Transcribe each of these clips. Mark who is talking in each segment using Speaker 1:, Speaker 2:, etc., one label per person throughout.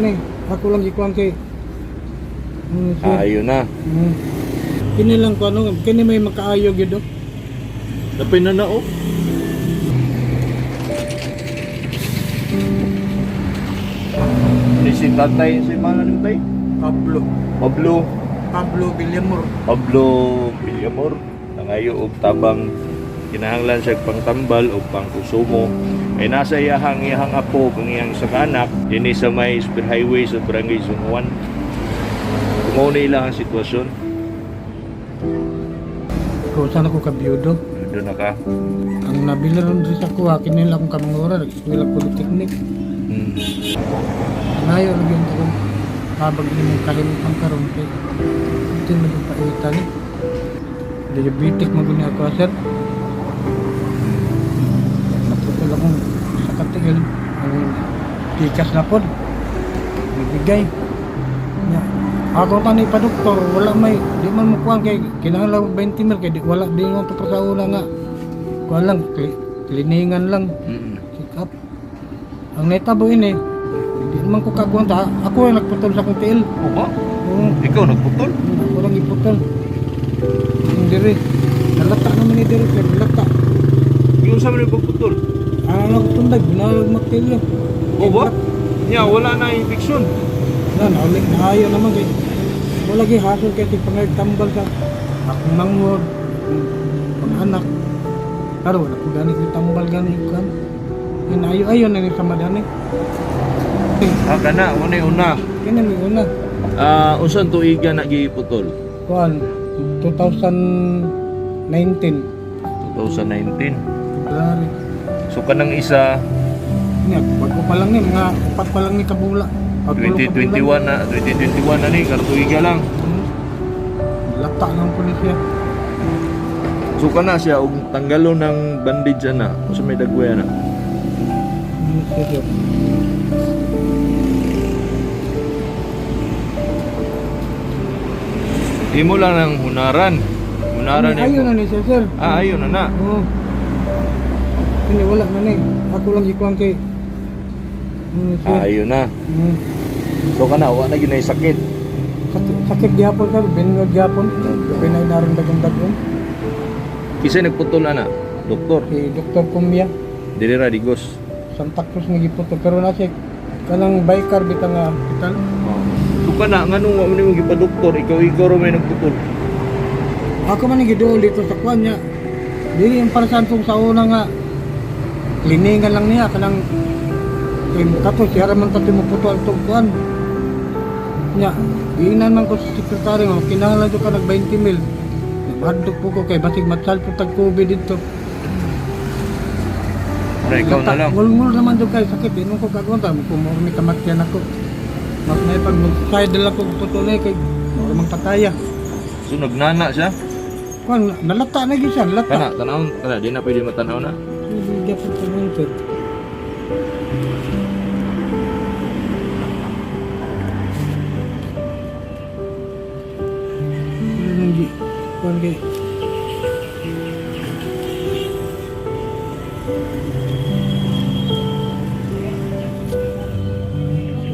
Speaker 1: ni. Ako lang gikuan kay sir.
Speaker 2: Ayo na.
Speaker 1: Kini lang ko ano, kini may makaayo gyud oh.
Speaker 2: Napay na na oh. Ni si tatay, si pangalan ni tay?
Speaker 1: Pablo.
Speaker 2: Pablo.
Speaker 1: Pablo Villamor.
Speaker 2: Pablo Villamor. Nangayo og tabang, kinahanglan siya pangtambal o pangkonsumo. Ay nasa iyahang iyahang apo kung iyang isa ka anak dinhi sa may Spear Highway sa Barangay Zone 1. Mao na ila ang sitwasyon.
Speaker 1: Kung saan ako kabiyudo.
Speaker 2: Doon na ka.
Speaker 1: Ang nabili ron diri sa kuha, kini lang akong kamangura, nag-eskwela Polytechnic. Nayo lagi ang akong habag ni mong kalimutan karon kay ito man yung paita ni. Diabetic man gud ni ako, sir. Naputol akong sa katiil ang tikas na pod. Bibigay. Nya. Ako tani pa doktor, wala may di man mo kuan kay kinahanglan og 20 mil kay di, wala di man to sa una nga. Kuan lang kliningan lang check up. Ang netabo ini, hindi naman ko kakuan ta. Ako ang nagputol sa akong tiil.
Speaker 2: O ba?
Speaker 1: Oo,
Speaker 2: Ikaw nagputol?
Speaker 1: ako lang iputol. Ang diri. Nalata naman ni diri, pero nalata.
Speaker 2: Yung sa man pagputol?
Speaker 1: Ang nagtundag, binalog magtil.
Speaker 2: O ba? Nya wala na infeksyon.
Speaker 1: Na, naulik na ayaw naman kay wala kay hasol kay ti pangagtambal sa akong manghod, akong pang-anak. Pero wala ko gani ko tambal gani kan. Inayo ayo na ni sa madani.
Speaker 2: Ah, kana una una.
Speaker 1: Kini mi una.
Speaker 2: Ah, unsan tuiga na giputol?
Speaker 1: Kuan 2019
Speaker 2: 2019.
Speaker 1: February.
Speaker 2: So kanang isa
Speaker 1: Nya, bago pa lang ni mga 4 pa lang ni kabula. Pagtulo ka bulan.
Speaker 2: 2021 na, 2021 na ni karong tuiga lang.
Speaker 1: Lata ng pulisya.
Speaker 2: So kana siya og tanggalon ng bandage ana, unsa may dagway ana?
Speaker 1: Siya, sir.
Speaker 2: Imo lang ng hunaran. Hunaran
Speaker 1: Ayun
Speaker 2: nimo.
Speaker 1: na ni siya, sir.
Speaker 2: Ah, ayo na na.
Speaker 1: Oo. Hindi, wala na ni. Ako lang ikuan kay sir.
Speaker 2: Ah, ayo na. So kana wa na gyud sakit.
Speaker 1: Sakit, sakit gyapon sir, binod gyapon. Pinay na rin dagong-dagong.
Speaker 2: Kinsa nagputol ana? Doktor.
Speaker 1: Si Dr. Kumya,
Speaker 2: Dili ra digos.
Speaker 1: Santa Cruz nga giputo. Pero na siya, kanang biker bita nga hospital.
Speaker 2: Oh. So kana nganong wa man nimo gipa-doktor, ikaw ra may nagputol.
Speaker 1: Ako man giduol dito sa kwan niya. Dili yung para sa antong sa una nga kliningan lang niya kanang kay kato siya ra man tato mo puto atong kwan. Nya, giingnan man ko sa sekretary nga kinahanglan jud ka nag 20 mil. Mahadlok po ko kay basig matsal po tag COVID dito.
Speaker 2: Ora ikaw na lang.
Speaker 1: Ngul-ngul naman jud kay sakit di man ko kagunta mo kung mi kamatyan ako. Mas may pag side lang ko puto na kay mura mang pataya.
Speaker 2: So nagnana siya.
Speaker 1: Kwan nalata na gyud siya, nalata.
Speaker 2: Kana tanawon kana di na pwede matanaw na.
Speaker 1: Hindi po sir. Hindi. Kuan kay.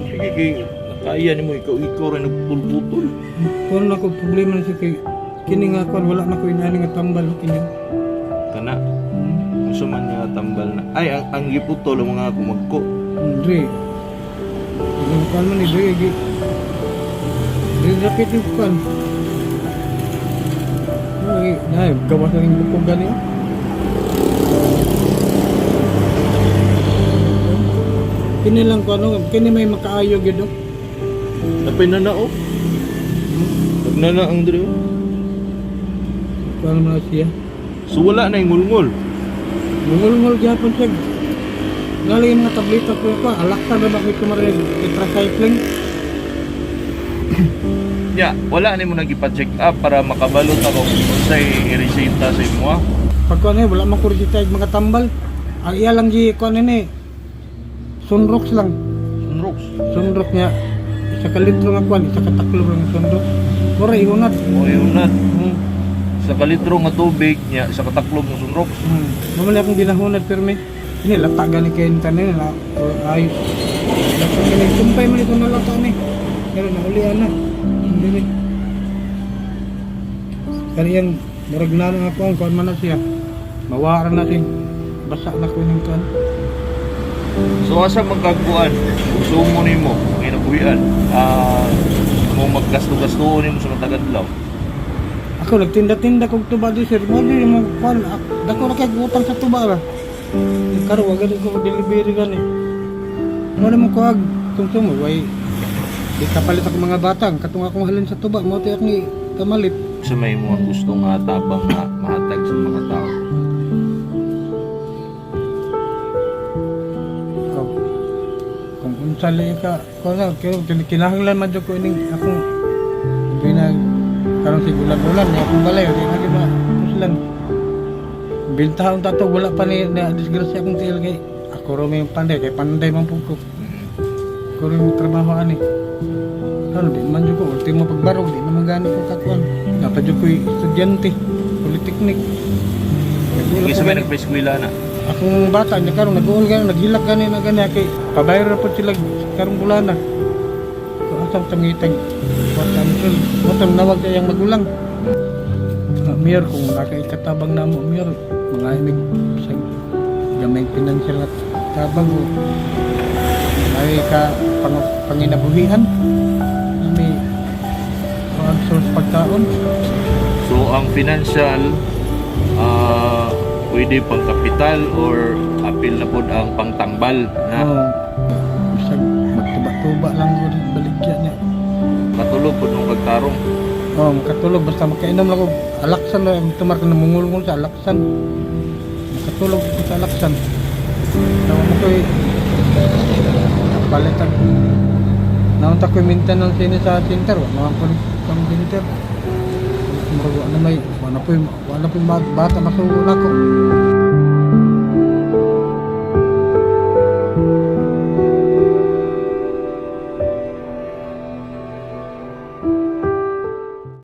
Speaker 2: Sige kay nakaya nimo ikaw ikaw ra nagputol-putol.
Speaker 1: Kuan na ko problema na siya kay kini nga kuan wala na ko inani nga tambal kini.
Speaker 2: Kana unsa man nga tambal na. Ay ang giputol ang mga kumagko.
Speaker 1: Hindi. Yung kuan man ni diri gi. Diri dapat yung kuan. Ay, na gawas na rin bukog gani. Oh. Kini lang ko ano, kini may makaayo gyud oh.
Speaker 2: Napay na na oh. Nagnana ang diri oh.
Speaker 1: Kuan man na siya.
Speaker 2: So wala na yung ngulngul.
Speaker 1: Mungol-ngol gyapon siya. Ngali yung mga tableta ko ko, alakta na ba ko tumari tetracycline?
Speaker 2: Ya, wala nimo nagipa-check up para makabalo ta kung unsay ireseta sa imo. Ah.
Speaker 1: Pag kuan eh, wala man ko reseta og mga tambal. Ang iya lang gi kuan ini. Sunrox lang.
Speaker 2: Sunrox.
Speaker 1: Sunrox niya. Isa ka litro nga kuan, isa ka taklo lang sunrox. Mura ihunat.
Speaker 2: O yun na. Sa kalitro nga tubig niya, sa kataklob ng sunrox.
Speaker 1: Mamali akong ginahunat pero may ini lata gani kay tanin na ayos. Nagsumpay man ito nalata ni. Pero naulian na. Hindi ni. Kaya yan, murag na lang ako ang kuan man na siya. Mawaran na siya. Basa na ko yung kuan.
Speaker 2: So asa magkagkuan? Konsumo nimo kinabuhian. Mo maggasto-gasto nimo sa matag adlaw.
Speaker 1: Ako nagtinda-tinda kog tuba di sir. Mo di mo kuan. Dako ra kay utang sa tuba ra. Karo wa gani ko delivery gani. Mo na mo kuag konsumo way di kapalit ako mga batang katong akong halin sa tuba mo ti akong kamalit.
Speaker 2: Sa may mga gusto nga tabang nga mahatag sa mga tao.
Speaker 1: Ikaw, kung unsa lang ka ko na kay kinahanglan man jud ko ining akong pinag karon sig ulan-ulan ni akong balay di na gyud puslan bintahon ta to wala pa ni na disgrasya akong tiil kay ako ra may panday kay panday man pud ko ko rin yung trabaho ani karon di man jud ko ultimo pagbarog di naman gani ko kakuan dapat jud ko'y estudyante polytechnic. Nag-uula
Speaker 2: Kinsa
Speaker 1: ko
Speaker 2: may
Speaker 1: gani.
Speaker 2: nagpa-eskwela na?
Speaker 1: Akong bata niya karon nag-uol gani naghilak gani na gani kay pabayro na po sila karong bulana so asam tangitag watam sul watam nawag kay ang magulang. Ah, Mayor, kung nakaikatabang na mo, Mayor, mga imig sa gamay pinansyal at tabang o may ka panginabuhian na may pag source pagkaon.
Speaker 2: So ang financial pwede pang kapital or apil na pod ang pangtambal na
Speaker 1: Oh, bisag magtuba-tuba lang ko baligya niya.
Speaker 2: Katulog pod nung pagtarong.
Speaker 1: Oh, makatulog basta makainom lang ko alaksan na tumar ka namungulngul sa alaksan. Makatulog ko sa alaksan. Tawa mo ko'y palit ang naunta ko'y maintenance sini sa center. Wala naman po kang center. Murag wala may wala po bata masugo na ko.